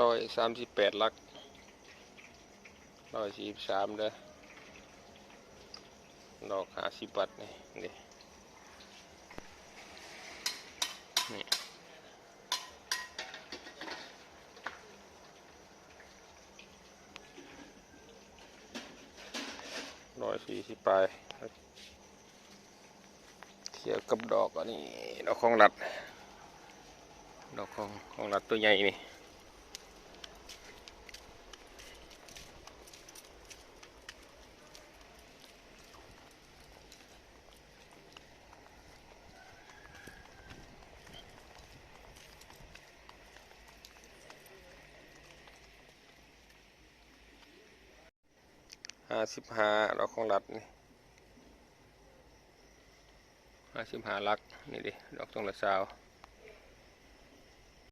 ຮ້ອຍສາມສິບແປດຫຼັກ ຮ້ອຍສີ່ສິບສາມເດີ ດອກຫ້າສິບບາດນີ້ ນີ້ ນີ້ ຮ້ອຍສີ່ສິບປາຍ. ກ່ຽວກັບດອກອັນນີ້ ດອກຂອງລັດ ດອກຂອງ ຂອງລັດຕົວໃຫຍ່ນີ້ ຫ້າສິບຫ້າ ດອກຂອງລັດນີ້ ຫ້າສິບຫ້າຫຼັກ ນີ້ເດ້ ດອກຖົງລະຊາວ